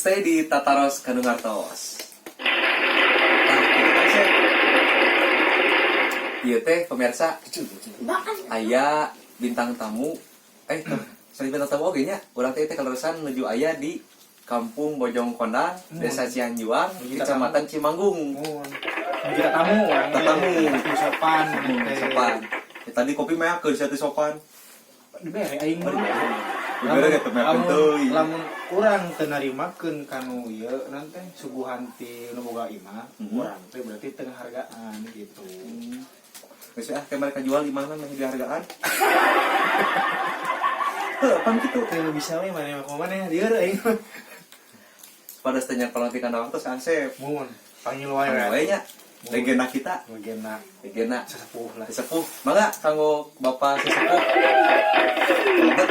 Stay di Tataros Kanu Ngartos. Nah, gitu kan sih. Ieu teh pemirsa, aya bintang tamu, sorry, bintang tamu oge nya. Urang teh teh kaleresan nuju aya di Kampung Bojong Kondang, Desa Cihanjuang, Kecamatan Cimanggung. Mun. Kita tamu orang. Tamu. Sopan. Sopan. Ya, tadi kopi mah keur satu sopan. Dibere aing mah. Dibere ge teu meak Lamun teuing. Lamun urang teu narimakeun kanu ieu nanti suguhan ti nu boga imah, urang teh berarti teu ngahargaan gitu. Geus ah, kayak mereka jual di mana mah dihargaan. Heuh, pan kitu. Teu bisa we maneh mah, kumaha maneh lieur aing mah. Pada setenya pelantikan waktu si Asep. Mun panggil wae. Wae nya. Legenda kita, Legenda. Legenda sesepuh lah. Sesepuh. Mangga kanggo Bapak sesepuh. Lebet.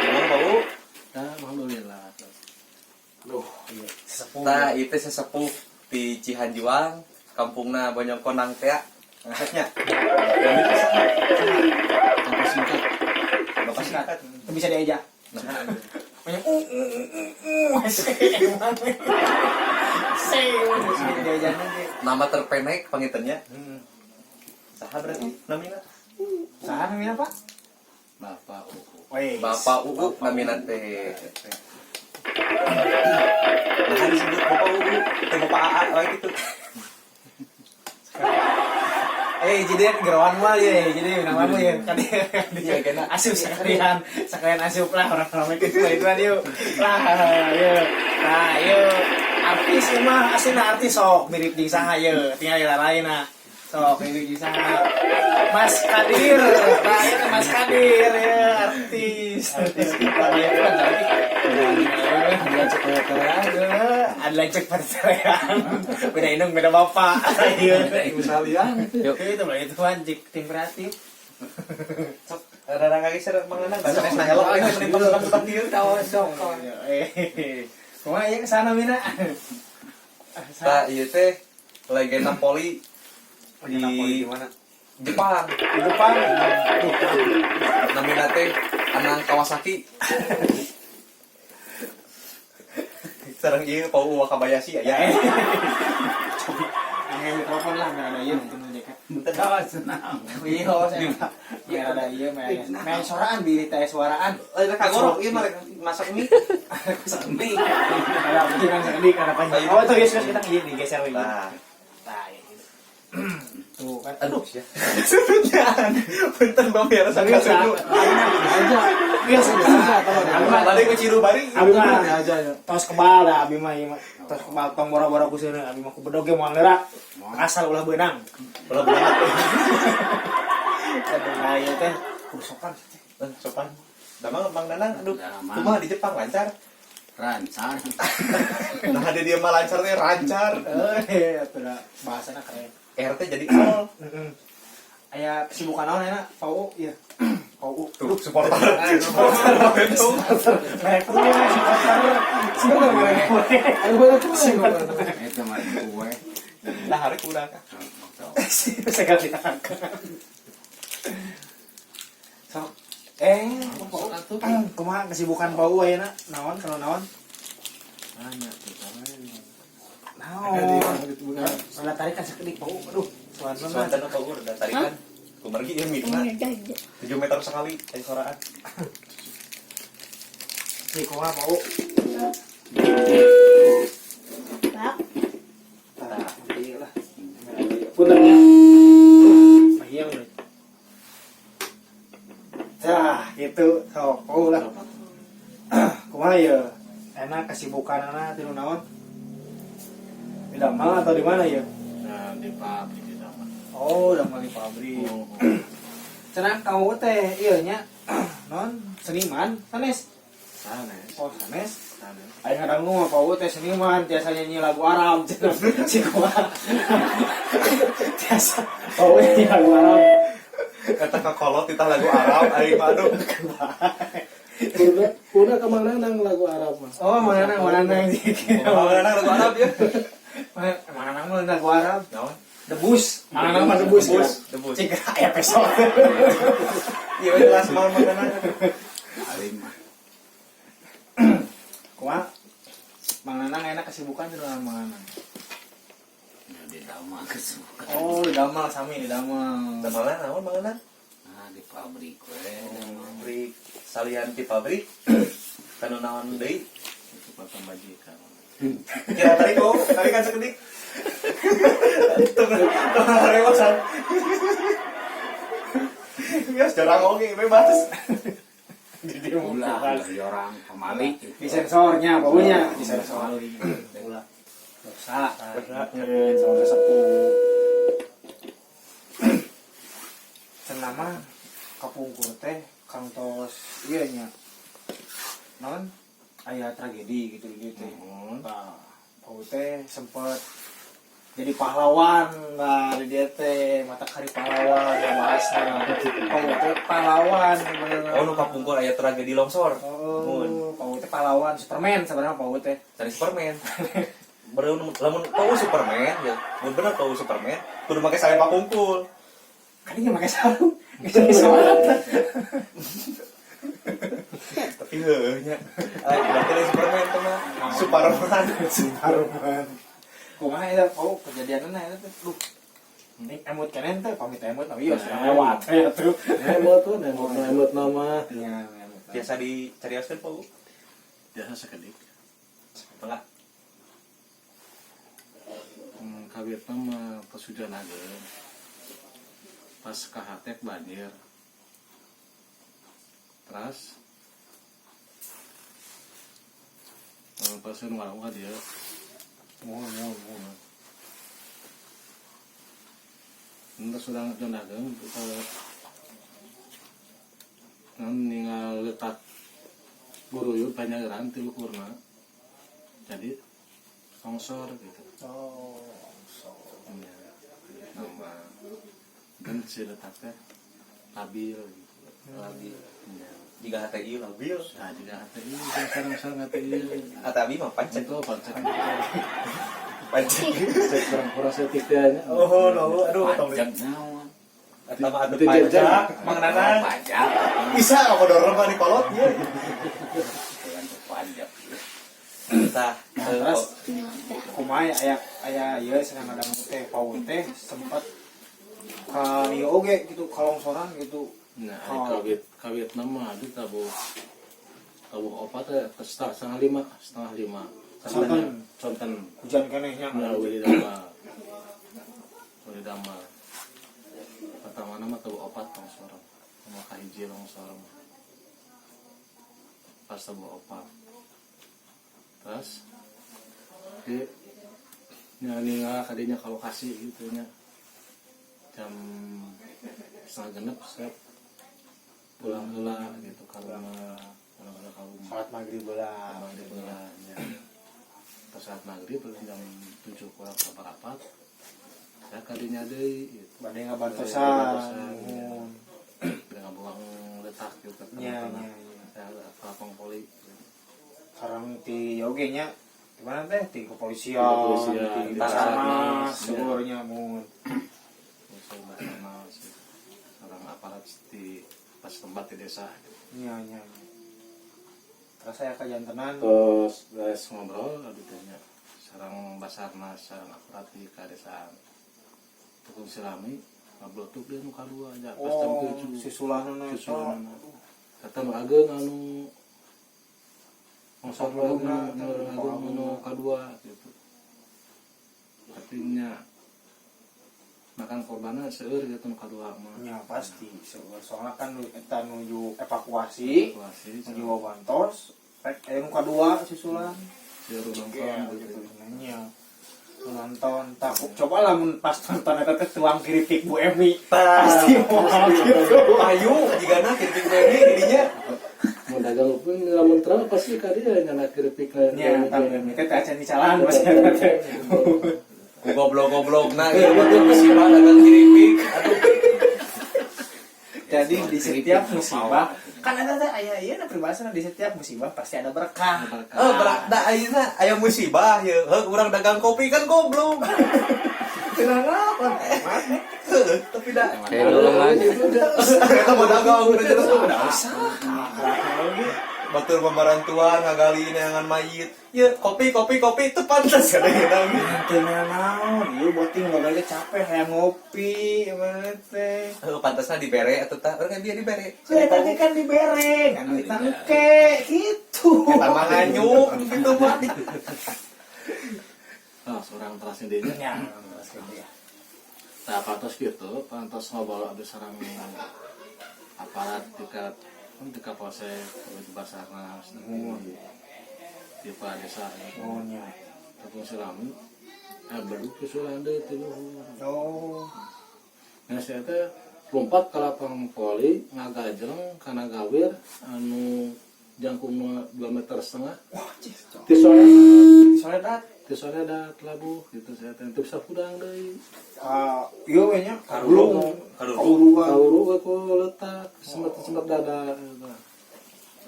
Ngomong bau. Alhamdulillah. Duh, iya sesepuh. Tah, itu sesepuh di Cihanjuang, kampungna Bojong Kondang teh. Ngasepnya. Bapak singkat. Bapak singkat. Teu bisa diajak. Nah, Banyak u u u u u se bisa diajak nanti. Nama terpendek pangitennya. Saha berarti namina? Saha namina, Pak? Bapak Uu. Wes. Bapak Uu namina teh. Nah, disebut Bapak Uu, itu Bapak AA wae gitu. Jadi geroan mah ya, jadi nama mah ya kan Iya, kena. Asup sekalian, sekalian asup lah orang-orang itu itu kan yuk. Lah, yuk. Nah, yuk. Artis ieu mah aslinya artis sok mirip jeung saha ye, tinggal lain. Sok mirip jeung saha. Mas Kadir, nah itu Mas Kadir ya artis. Artis kita ya kan nanti. Ada cek Korea. Ada lanjut perceraian. Beda indung, beda bapak. Iya. Sekalian. Yuk. Itu lah itu anjing tim kreatif. Sok rada ngageser manganna bahasa nah elok ini menimpang sedang dieu. Tahu sok. Kumaha ieu kesana mina? Tah, ieu teh legenda poli Di di mana? Jepang. Di Jepang. Namina teh Anang Kawasaki. Sareng ieu Pau Wakabayashi aya. Angin mikrofon lah, nggak ada ieu mungkin aja kan. Tahu senang. Iya, saya nggak ada ieu, main soraan bilih teh suaraan. Eh, rek kagorok ieu mah rek masak mie. Mie. Ada mungkin kan sekedik ada panjang. Oh, itu guys, kita gini geser lagi. Nah, Nah, ya gitu. Tuh kan. Aduh ya. Sudutnya. Punten Bang ya rasa Serius, kasunu. Aja. Iya, sudah. Balik ke Cirubari. Abi mah Aja ya. Tos kebal dah abi mah ieu mah. Tos kebal tong boro-boro ku seuneu abi mah ku bedog ge moal ngeurak. Asal ulah beunang. Ulah beunang. Aduh, nah ieu teh kudu sopan teh. Eh, sopan. Damang Bang Danang, aduh. Damang. Kumaha di Jepang lancar? Rancar. Nah, ada dia mah lancar teh rancar. Eh, atuh da bahasana keren. RT jadi nol. Heeh. Aya kesibukan naon enak? Pau ieu. Pau. Tuh, supporter. Supporter Bandung. Merek kue, supporter. Supporter merek kue. Ayo banyak tuh. Itu mah kue. Lah hari kurang. Segala diangkat. Sok. Pau. Kumaha kesibukan Pau ayeuna? Naon kalau naon? Banyak tuh sama. Naon? Rada tarikan sakedik Pau. Aduh, suan. Suanten apa udah tarikan? Kumargi ieu mikna 7 meter sekali aya soraan. Nih kumaha Pau? Pak, Tah, ieu lah. Punten ya. Mahiang we. Tah, gitu. Sok, Pau lah. Kumaha ya? Enak kesibukanana tinu naon? Di damel atau di mana ya? Nah, di pabrik di sama. Oh, damel di pabrik. Oh. Cenah kamu teh ieu nya non seniman sanes. Sanes. Oh, sanes. Sanes. Aing ngadangu mah Pau teh seniman tiasa nyanyi lagu Arab cenah. Si kumaha. Tiasa Pau nyanyi lagu Arab. Kata kakolot titah lagu Arab aing mah aduh. Udah kemana nang lagu Arab mah? Oh, mana mana nang Mana lagu Arab ya? Mana nang lagu Arab? Naon? Debus. Mana mah debus ya. Debus. Cik aya peso. Iya jelas mau makanan. Alim mah. Kumaha? Mang Nanang enak kesibukan di Mang Nanang. Ya di damel kesuka. Oh, di damel sami di damel. Damelna naon Mang Nanang? Nah, di pabrik we. Damel. Pabrik salian di pabrik. Kanu naon deui? Itu potong majikan. Kira tadi kok, tadi kan sekedik. Tengah rewasan. Ya jarang oge bebas. Jadi mau Ulah, ulah orang pamali. di sensornya pokoknya di sensor. Ulah. Dosa. Sama sepuh. Cenah mah kapungkur teh kantos ieu nya. Naon? Aya tragedi gitu gitu teh. Nah, Pau teh sempet jadi pahlawan lah di dia teh mata kari pahlawan ya bahasna. Pau teh pahlawan bener. Oh, nu kapungkur aya tragedi longsor. Mun. Oh, Pau teh pahlawan Superman sebenarnya Pau teh. Cari Superman. Baru lamun kau Superman ya, mun bener kau Superman, kudu make sayap kapungkul. Kan dia make sarung. Bisa sholat. Tapi heueuh nya. Ah, berarti lain Superman teh mah. Superman. Superman. Kumaha eta Pau kejadianna eta teh. Duh. Ini emut kenen teh pamit emut tapi ya sudah lewat ya tuh. Emot tuh, emot, emot nama. Iya, emut. Biasa dicarioskeun Pau. Biasa sekedik. Enggak. Kawitna mah pas hujan ageung. Pas kahatek banjir. Terus pas nu warung ka dieu. Muhun, muhun, muhun. Terus urang hujan ageung nan ninggal letak guruyur panyageran ti luhurna. Jadi longsor gitu. Oh, so. Iya. Nama dan si letak teh labil gitu. Labil. Iya. Jika HTI labil. Nah, jika HTI sareng-sareng HTI. HTI mah pancet. Itu pancet. Pancet. Kurang-kurang setik teh nya. Oh, no, aduh, Pajak naon? Eta mah atuh Itu jajan. pajak, Mang Nanang. Pajak. Bisa apa dorong mah di kolotnya. Pajak. Tah, Terus kumaha aya aya ieu senang ada teh Pau teh sempet ka ieu oge gitu kalongsoran gitu. Nah, ari kawit kawit nama di tabuh tabuh opat teh setengah setengah lima setengah lima. Sonten. Sonten. Hujan keneh nya. Nah, wili damar. Wili damar. Pertama nama tabuh opat longsor. Sama kahiji longsor. Pas tabuh opat. Terus di nya kadinya ke lokasi gitu nya. Jam 5.30 saya pulang heula gitu ke rumah, pulang heula ke rumah. Salat maghrib lah. Maghrib heula nya. Pas saat maghrib jam 7 kurang seperempat saya kadinya deui gitu. Bade ngabantosan. Ngabantosan, iya. Muhun. Udah ngabuang letak gitu ke Nya, tanah. nya, nya. Saya ke lapang poli gitu. Sareng ti oge nya di mana teh ti kepolisian, Ti kepolisian, ti ti Basarnas, Basarnas, iya. seluruhnya muhun. Saya Basarnas gitu. Sareng aparat di pas tempat di desa gitu. Nya, nya, nya. Terus saya kajantenan Terus beres ngobrol aduh tanya sareng Basarnas, sareng aparat di kadesaan. Tukung silami ngablotuk dia nu kadua aja pas jam Oh, 7. susulanna eta. Susulanna. Kata nu ageung anu longsor Ageungna, nu ageung anu kadua gitu. Tapi nya makan korbanna seueur gitu nu kadua mah. Nya pasti, soalnya kan eta nuju evakuasi, Evakuasi nuju bantos, rek aya nu kadua susulan. seueur nonton Iya, gitu. gitu nya. Nu nonton, tak coba lah mun pas nonton eta teh tuang keripik Bu Emi. Pasti moal gitu. Payu jigana keripik Emi didinya. Mau dagang pun lamun terang pasti ka dia nyana keripik lain. Nya, tah Bu Emi teh teh acan dicalan pas eta teh. Ku goblok-goblokna ieu mah teu musibah dagang keripik. Aduh. Jadi di setiap musibah kan ada teh aya ieu na peribahasa di setiap musibah pasti ada berkah. Eh, berak da ayeuna aya musibah ye. Heuh urang dagang kopi kan goblok. Kenapa? Tapi dah Kayak belum aja. Eta mah dagang udah jelas Udah usah. Batur pembarantuan ngagali neangan mayit. Ya, kopi kopi kopi itu pantas kadang-kadang. Teu naon, ieu boting ngobrolnya capek hayang ngopi mana teh. Heuh, pantasna dibere atuh tah. Urang biar dibere. Sudah tadi kan dibere, kan ditangke gitu. Eta mah nganyuk gitu mah. Nah, seorang teras deui nya. Ya, terus gitu ya. Nah, pantas gitu, pantas ngobrol abis sareng aparat tingkat kan tingkat polsek, di Basarnas, di kepala desa, gitu. Oh nya. Tepung silami, beduk susulan deui ti luhur. Oh. Nah, saya teh lompat ke lapang voli, ngagajreng kana gawir anu jangkungna 2,5 meter. Wah, cis. Ti sore, Soalnya ti sore da labuh gitu saya teh teu bisa pudang deui. ah, iya we nya. Karurung. Karurung. Kauruan. Kauru we ku letak sempat-sempat dada gitu.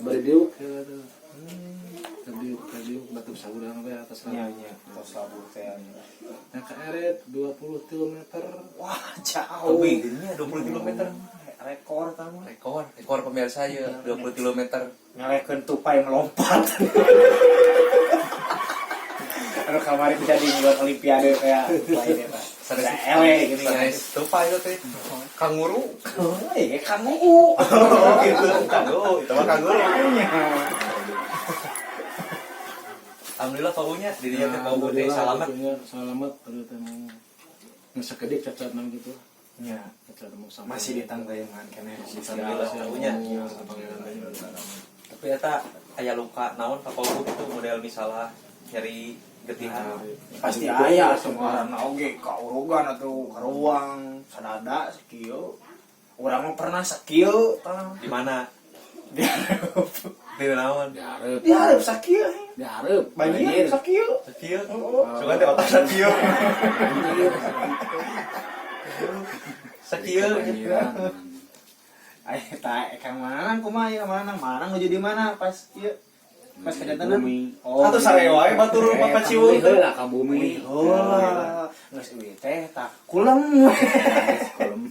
Bari diuk ya gitu. Diuk, diuk batu bisa hudang teh atas Nya labuh. nya, tos labuh teh. Yang keeret 20 km. Wah, jauh. Lebih nya 20 km. Rekor tamu. Rekor, rekor pemirsa ya 20 km. Ngalehkeun tupai melompat. Aduh kamari bisa di buat olimpiade kayak tupai deh, Pak. Sanes Ewe gini kan. Sanes tupai itu teh. Kanguru. Oh, iya kanguru. Oh gitu. Kanguru, itu mah kanguru. Nya. Alhamdulillah paunya dirinya teh pau teh salamet. Alhamdulillah, salamet terus teh mau sakedik cacat nang gitu. Nya. Cacat mau sampai. Masih ditanggayangan keneh. Alhamdulillah paunya. Tapi eta aya luka naon ka pau gitu model misalnya nyeri getihan. Pasti aya semua orang oge kaurugan atau karuang sadada sakieu. Urang mah pernah sakieu tah. Di mana? Di Di naon? Dihareup, Di hareup sakieu. dihareup. Banjir sakieu. Sakieu. Oh. Suka teh otak sakieu. Sakieu. Ay, ta kang mana kumaha ieu mana mana nuju di mana pas ieu pas kedatangan. Oh. Atuh sare wae batur Bapak Ciwung. Heula ka bumi. Heula. Geus ieu teh tah kulem. Kulem.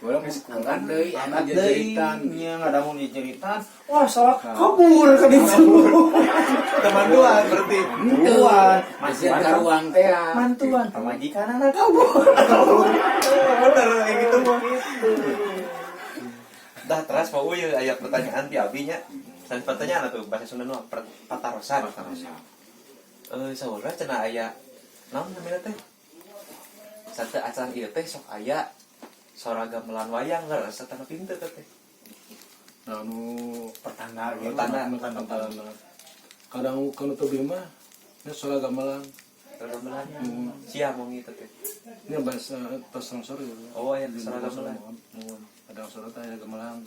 Angkat deui, Angkat angkat deui. jeritan. Nya ngadamun jeritan. Wah, salah kabur ka ditu. Temanduan berarti. Mantuan, Masih karuang teh. Mantuan, pamajikanana kabur. Bener kayak gitu mah. Dah teras mau ya aya pertanyaan ti abi nya. Sanes pertanyaan atuh bahasa Sunda nu patarosan. Eh saurna cenah aya naon namanya teh? Sate acan ieu teh sok aya sora gamelan wayang leres tanah pintu teh teh. Anu Pertanda gitu. Pertanda. pertanda. Kadang kalau teu mah nya suara gamelan. Sora gamelan. Sia mau gitu teh. Ini bahasa tos longsor gitu. Oh, aya suara gamelan. Kadang suara teh aya gamelan.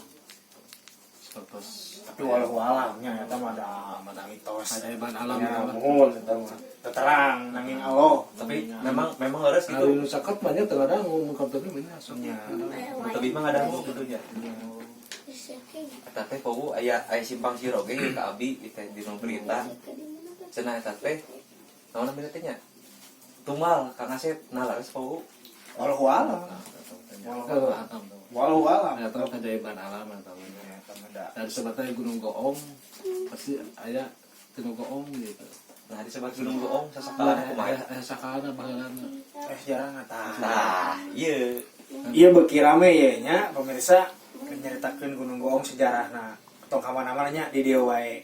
Seperti Tapi walau alamnya eta mah ada mitos. Keajaiban alam Ya, gitu lah. muhun eta mah. Terang nanging Allah. Tapi memang memang leres Kalau gitu. nu saket mah nya teu ngadangu mun ka teu mah nya sok. Nya. Tapi mah ngadangu gitu nya. Eta teh powu aya aya simpang siur oge ieu ka abi ieu teh dina berita. Cenah eta teh naon namanya teh nya? Tumal Kang Asep nah leres powu. Walau alam. Walau alam. Ya tahu keajaiban alam atau Ya, eta mah da. dari sebetulnya Gunung Goong pasti aya Gunung Goong gitu. Nah disebut Gunung Goong sasakalan kumaha? Aya sakalana baheulana. Eh jarang tah. Nah, ieu Iya beuki rame ye nya pemirsa nyaritakeun Gunung Goong sejarahna. Tong ka mana-mana nya di dieu wae.